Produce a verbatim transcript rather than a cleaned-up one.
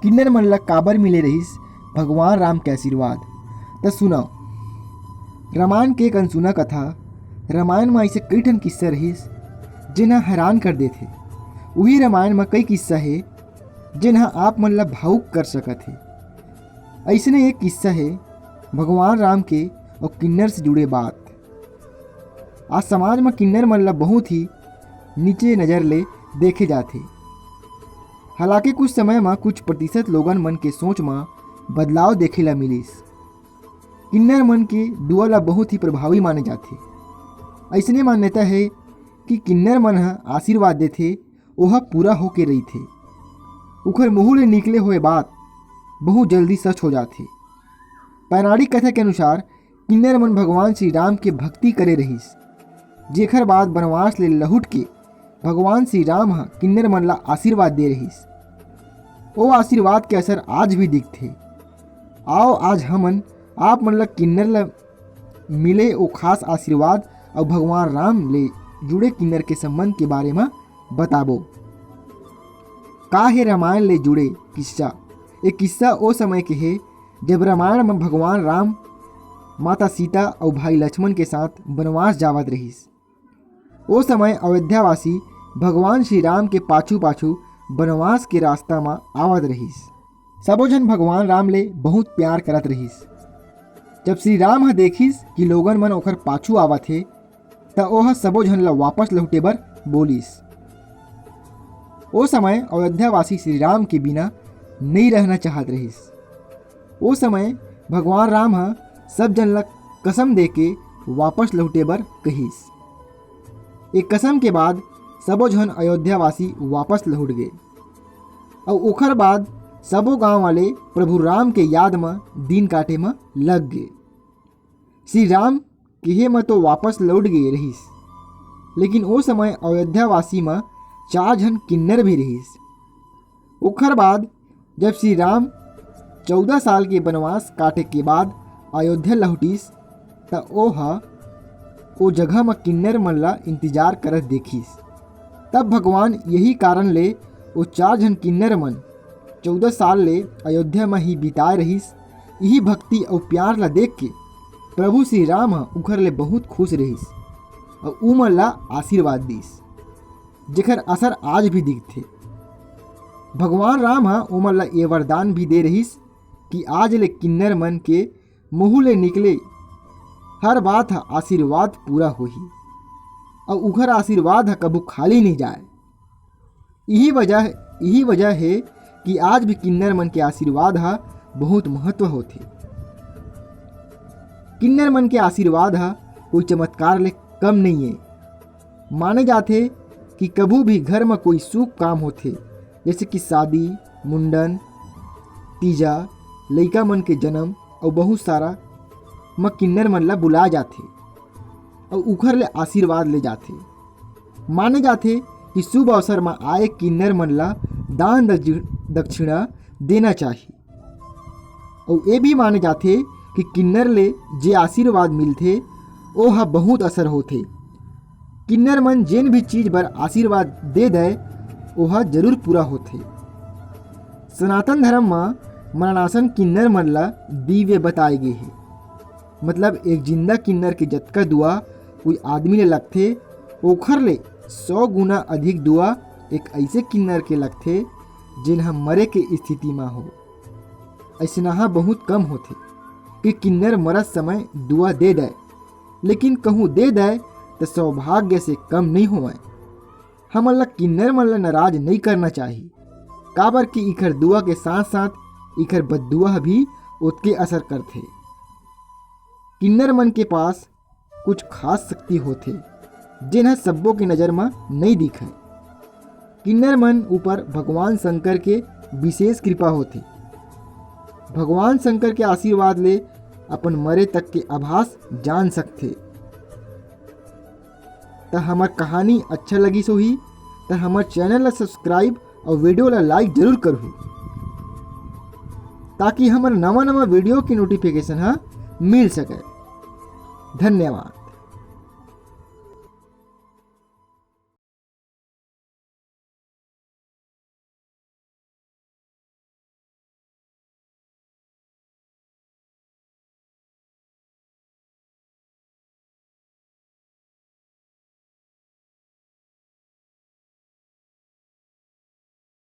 किन्नर मन ला काबर मिले रहिस भगवान राम के आशीर्वाद? त सुनव, रामायण के एक अनसुना कथा। रामायण म अइसे कई ठन किस्सा रहिस, जेन ह हैरान कर देथे। उही रामायण म कई किस्सा हे, जेन ह आप मन ला भावुक कर सकत हे। अइसने एक किस्सा हे भगवान राम के अउ किन्नर से जुड़े बात। आज समाज म किन्नर मन ला बहुत ही नीचे नजर ले देखे जाथे। हालांकि कुछ समय म कुछ प्रतिशत लोगन मन के सोच म बदलाव देखे ला मिलिस। किन्नर मन के दुआ ला बहुत ही प्रभावी माने जाथे। अइसने मान्यता हे कि किन्नर मन ह आशीर्वाद देथे, ओह पूरा होके रहिथे। उखर मुहूं ले निकले होए बात बहुत जल्दी सच हो जाथे। पौराणिक कथा के अनुसार किन्नर मन भगवान श्री राम के भक्ति करे रहिस, जेखर बाद बनवास ले लहुट के भगवान श्री राम ह किन्नर मन ला आशीर्वाद दे रहिस। ओ आशीर्वाद के असर आज भी दिखथे। आओ, आज हमन आप मन ला किन्नर ला मिले ओ खास आशीर्वाद अउ भगवान राम ले जुड़े किन्नर के संबंध के बारे म बताबो। का हे रामायण ले जुड़े किस्सा? ए किस्सा ओ समय के हे, जब रामायण म भगवान राम, माता सीता अउ भाई लक्ष्मण के साथ बनवास जावत रहिस। ओ समय अयोध्यावासी भगवान श्री राम के पाछू-पाछू बनवास के रास्ता म आवत रहिस। सबो झन भगवान राम ले बहुत प्यार करत रहिस। जब श्री राम ह देखिस कि लोगन मन ओखर पाछू आवत हे, त ओह सबो झन ला वापस लहुटे बर बोलिस। ओ समय अयोध्यावासी श्री राम के बिना नइ रहना चाहत रहिस। ओ समय भगवान राम ह सब झन ला कसम देके वापस लहुटे बर कहिस। ए कसम के बाद सबो झन अयोध्यावासी वापस लहुट गे। अउ ओखर बाद सबो गांव वाले प्रभु राम के याद म दिन काटे म लग गे। श्री राम किहे म तो वापस लौट गे रहिस, लेकिन ओ समय अयोध्यावासी म चार झन किन्नर भी रहिस। ओखर बाद जब श्री राम चौदह साल के बनवास काटे के बाद अयोध्या लहुटिस, त ओ ह ओ जगह म किन्नर मन ला इंतजार करत देखिस। तब भगवान यही कारण ले ओ चार झन किन्नर मन चौदह साल ले अयोध्या म ही बिताए रहिस। इही भक्ति अउ प्यार ला देख के प्रभु श्री राम ह उखर ले बहुत खुश रहिस अउ उमन ला आशीर्वाद दिस, जेखर असर आज भी दिखथे। भगवान राम ह ओमन ला ये वरदान भी दे रहिस कि आज ले किन्नर मन के मुहूं ले निकले हर बात ह आशीर्वाद पूरा होही अउ उखर आशीर्वाद ह कभू खाली नइ जाय। इही वजह, इही वजह हे कि आज भी किन्नर मन के आशीर्वाद ह बहुत महत्व होथे। किन्नर मन के आशीर्वाद ह कोई चमत्कार ले कम नइये। माने जाथे कि कभू भी घर म कोई शुभ काम होथे, जैसे कि शादी, मुंडन, तीजा, लइका मन के जन्म अउ बहुत सारा म किन्नर मन ला बुलाए जाथे अउ उखर ले आशीर्वाद ले जाथे। माने जाथे कि शुभ अवसर म आए किन्नर मन ला दान दक्षि-, दक्षिणा देना चाही। अउ ए भी माने जाथे कि किन्नर ले जे आशीर्वाद मिलथे, ओ ह बहुत असर होथे। किन्नर मन जेन भी चीज बर आशीर्वाद दे दय, ओ ह जरूर पूरा होथे। सनातन धर्म म मरणासन किन्नर मन ला दिव्य बताए गे हे। मतलब, एक जिंदा किन्नर के जतका दुआ कोई आदमी ले लगथे, ओखर ले सौ गुना अधिक दुआ एक अइसे किन्नर के लगथे, जेन ह मरे के स्थिति म हो। अइसनहा बहुत कम होथे कि किन्नर मरत समय दुआ दे दय, लेकिन कहूँ दे दय, त सौभाग्य से कम नइ होवय। हमन ला किन्नर मन ला नाराज नइ करना चाही, काबर कि इखर दुआ के साथ-साथ इखर बददुआ भी ओतके असर करथे। किन्नर मन के पास कुछ खास शक्ति होथे, जेन ह सब्बो के नजर म नइ दिखय। किन्नर मन ऊपर भगवान शंकर के विशेष कृपा होथे। भगवान शंकर के आशीर्वाद ले अपन मरे तक के आभास जान सकथे। त हमर कहानी अच्छा लगिस होही, त हमर चैनल ला subscribe अउ video ला like जरूर करहू, ताकि हमर नवा-नवा video के notification ह मिल सके। धन्यवाद।